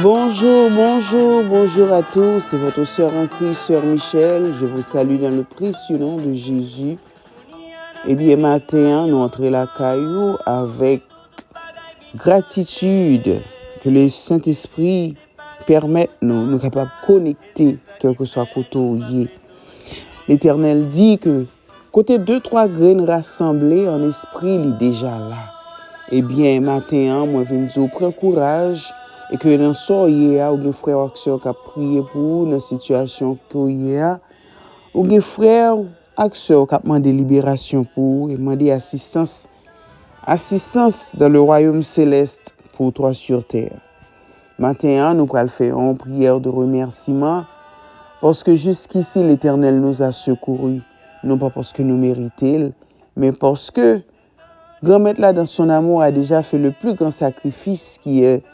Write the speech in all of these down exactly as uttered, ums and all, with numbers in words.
Bonjour, bonjour, bonjour à tous. C'est votre sœur en Christ, sœur Michel. Je vous salue dans le précieux nom de Jésus. Ebyen, maten an, nou antre lakay ou avèk gratitid ke le Sentespri pèmèt nou, nou kapab konekte, kèlkeswa kote w ye. Letènèl di ke kote de, twa grenn rasanble an espri, li deja la. Ebyen, maten an, mwen vin di w pran kouraj, e ke nan sa w ye a, ou gen frè w ak sè w k ap priye pou ou nan sitiyasyon ke w ye a. Ou gen frè w ak sè w k ap mande liberasyon pou ou e mande asistans, asistans dans le royaume céleste pour toi sur terre. Maten an, nou pral fè yon priyè de remèsiman, paske jiskisi, Letènèl nous a secourus, non pas parce que nous mérité l, men paske Granmèt la, dans son amour, a déjà fait le plus grand sacrifice, qui est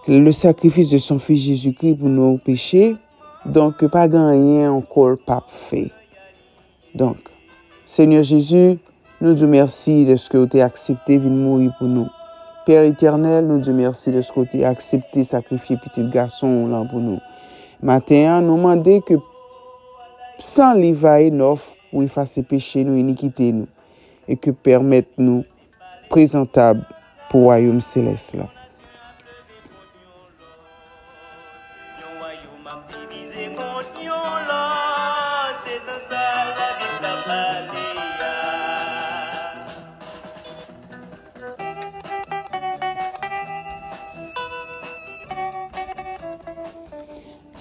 le sacrifice de son Fils Jésus-Christ pour nos péchés. Donk, pa gen anyen ankò l p ap fè. Donk, Senyè Jezi, nou di w mèsi dèske w te aksepte vin mouri pou nou. Pè Etènèl, nou di w mèsi dèske w te aksepte sakrifye Pitit Gason w lan pou nou. Maten an, nou mande ke san li va enòf pou efase peche nou, inikite nou, e ke pèmèt nou prezantab pou wayòm selès la.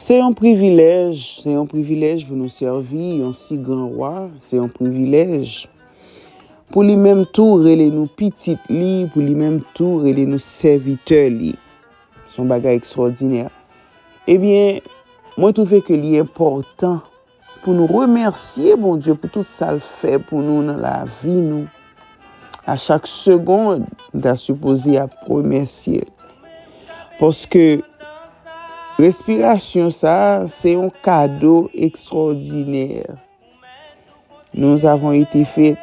Se yon privilèj, se yon privilèj pou nou sèvi yon si gran wa, se yon privilèj pou li menm tou rele nou pitit li, pou li menm tou rele nou sèvitè li. Se yon bagay ekstwòdinè. Ebyen, mwen twouve ke li enpòtan pou nou remèsye Bondye pou tout sa l fè pou nou nan lavi nou. A chak segonn, nou ta sipoze ap remèsye l. Paske respirasyon sa a, se yon kado ekstwòdinè. Nous avons été faits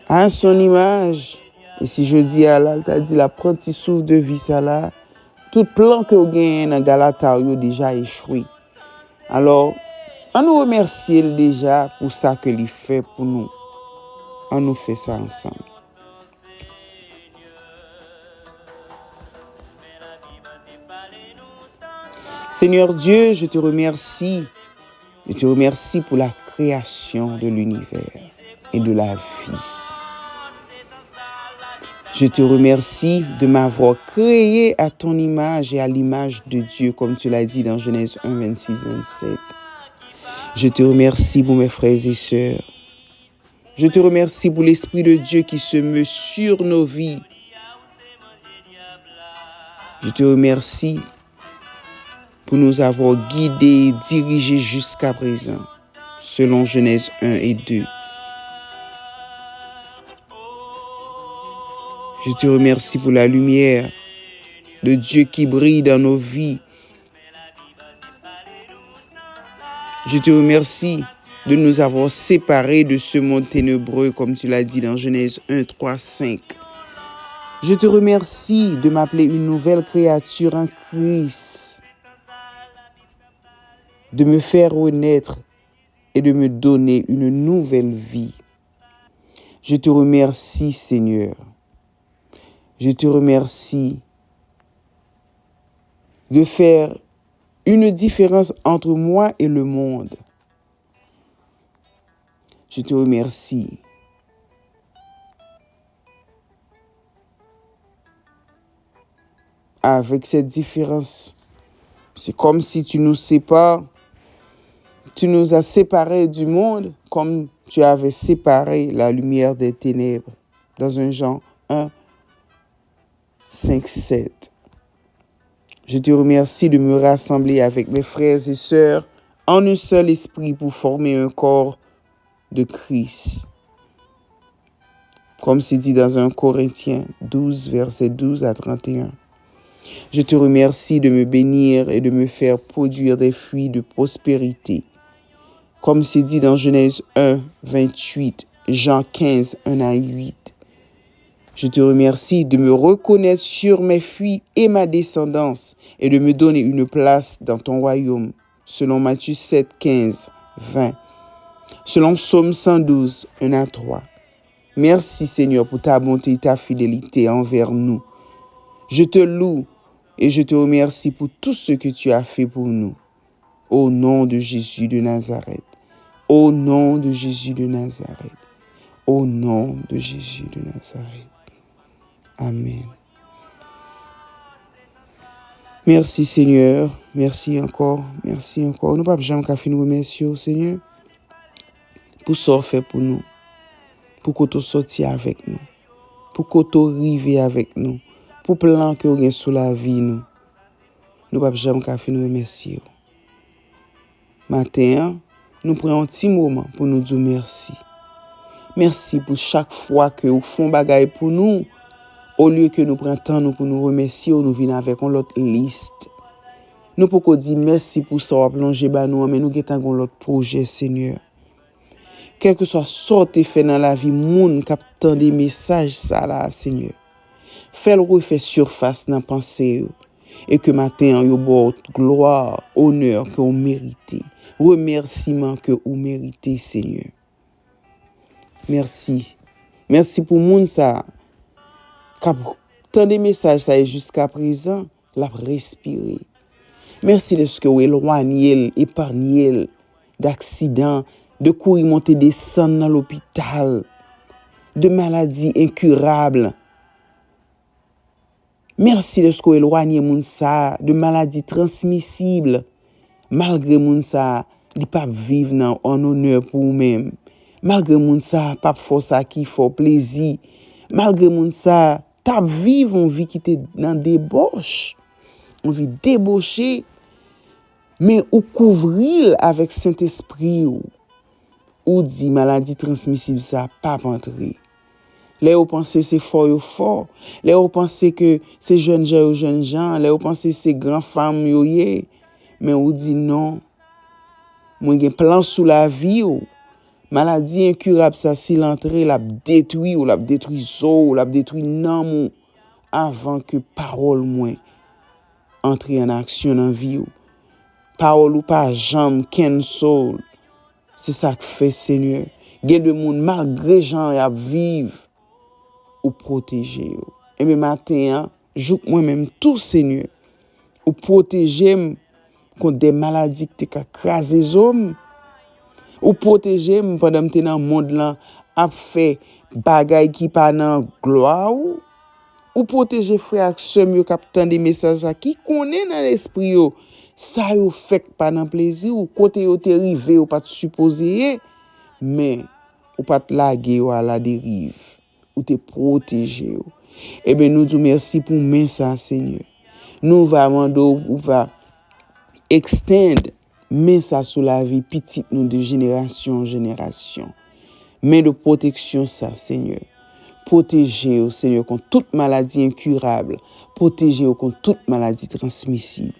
à son image. E si jodi a la, l ta di l ap pran ti souf de vi sa la, tout plan ke w genyen nan galata w yo deja echwe. Alò, ann nou remèsye l deja pou sa ke li fè pou nou. Ann nou fè sa ansanm. Seigneur Dieu, je te remercie. Je te remercie pour la création de l'univers et de la vie. Je te remercie de m'avoir créé à ton image et à l'image de Dieu, comme tu l'as dit dans Genèse un, vingt-six, vingt-sept. Je te remercie pour mes frères et sœurs. Je te remercie pour l'Esprit de Dieu qui se meut sur nos vies. Je te remercie pour nous avoir guidés et dirigés jusqu'à présent, selon Genèse un et deux. Je te remercie pour la lumière de Dieu qui brille dans nos vies. Je te remercie de nous avoir séparés de ce monde ténébreux, comme tu l'as dit dans Genèse un, trois, cinq. Je te remercie de m'appeler une nouvelle créature en Christ, de me faire renaître et de me donner une nouvelle vie. Je te remercie, Seigneur. Je te remercie de faire une différence entre moi et le monde. Je te remercie. Avec cette différence, c'est comme si tu nous sépares, tu nous as séparés du monde, comme tu avais séparé la lumière des ténèbres, dans un Jean un, cinq, sept. Je te remercie de me rassembler avec mes frères et sœurs en un seul esprit pour former un corps de Christ. Comme c'est dit dans un Corinthiens douze, versets douze à trente et un. Je te remercie de me bénir et de me faire produire des fruits de prospérité. Comme c'est dit dans Genèse un, vingt-huit, Jean quinze, un à huit. Je te remercie de me reconnaître sur mes fruits et ma descendance et de me donner une place dans ton royaume, selon Matthieu sept, quinze, vingt, selon Psaume cent douze, un à trois. Merci Seigneur pour ta bonté et ta fidélité envers nous. Je te loue et je te remercie pour tout ce que tu as fait pour nous. Au nom de Jésus de Nazareth. Au nom de Jésus de Nazareth. Au nom de Jésus de Nazareth. Amen. Mèsi Senyè, mèsi ankò, mèsi ankò. Nou p ap janm ka fin remèsye w Senyè pou sa w fè pou nou, pou kote w sòti avèk nou, pou kote w rive avèk nou, pou plan ke w gen sou lavi nou. Nou p ap janm ka fin remèsye w. Maten an, nou pran yon ti moman pou nou di w mèsi. Mèsi pou chak fwa ke ou fè yon bagay pou nou, olye ke nou pran tan nou pou nou remèsye w, nou vin avèk yon lòt lis. Nou poko di mèsi pou sa w ap lonje ba nou an, men nou gentan gen yon lòt pwojè, Senyè. Kèlkeswa sa w te fè nan lavi moun k ap tande mesaj sa la a, Senyè, fè l refè sifas nan panse yo, e ke maten an yo ba w glwa, onè ke w merite, remèsiman ke ou merite, Senyè. Mèsi. Mèsi pou moun sa a k ap tande mesaj sa a e jiska prezan, l ap respire. Mèsi dèske w elwanye l, epanye l d aksidan, de kouri monte desann nan lopital, de maladi enkirab. Mèsi dèske w elwanye moun sa a de maladi transmisib. Malgre moun sa a, li p ap viv nan, an onè pou ou menm. Malgre moun sa a p ap fè w sa ki fè w plezi. Malgre moun sa a t ap viv yon vi ki te nan debòch, yon vi deboche, men ou kouvri l avèk Sentespri w. Ou di maladi transmisib sa p ap antre. Lè yo panse se fò yo fò, lè yo panse ke se jènjan yo jènjan, lè yo panse se gran fanm yo ye, men ou di non. Mwen gen plan sou lavi w. Maladi enkirab sa, si l antre, l ap detwi w, l ap detwi zo w, l ap detwi nanm ou, avan ke pawòl mwen antre an aksyon nan vi w. Pawòl ou pa janm cancel. Se sa k fè, Senyè, gen de moun, malgre jan y ap viv, ou pwoteje yo. Ebyen, maten an, jouk mwen menm tou, Senyè, ou pwoteje m kont de maladi ki te ka kraze zo m. Ou pwoteje m pandan m te nan mond lan ap fè bagay ki pa nan glwa ou. Ou pwoteje frè ak sè m yo k ap tande mesaj la, ki konnen nan lespri yo sa yo fè k pa nan plezi w, kote yo te rive yo pa t sipoze ye, men ou pa t lage yo aladeriv. Ou te pwoteje yo. Ebyen, nou di w mèsi pou men sa, Senyè. Nou va mande w, ou va extend men sa sou lavi pitit nou de jenerasyon an jenerasyon. Men de pwoteksyon sa, Senyè. Pwoteje yo, Senyè, kont tout maladi enkirab. Pwoteje yo kont tout maladi transmisib.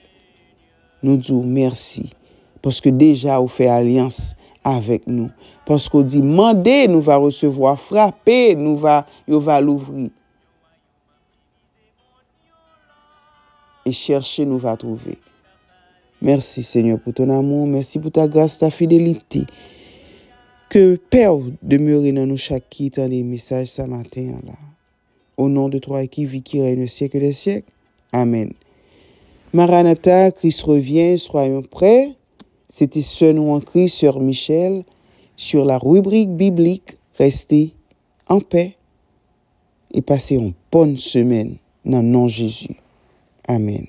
Nou di w mèsi, paske deja ou fè alyans avèk nou. Paske w di, mande, nou va resevwa, frape, nou va, yo va louvri. E chèche, nou va twouve. Mèsi, Senyè, pou ton amour. Mèsi pou ta gras, ta fidelite. Ke pè w demere nan nou chak ki tande mesaj sa maten an la. Au nom de toi qui vis, qui règne au siècle des siècles. Amen. Maranatha, Christ revient, soyons prêts. C'était Sœur nou en Christ, Sœur Michel, sur la rubrique biblique. Restez en paix et passez une bonne semaine dans le nom de Jésus. Amen.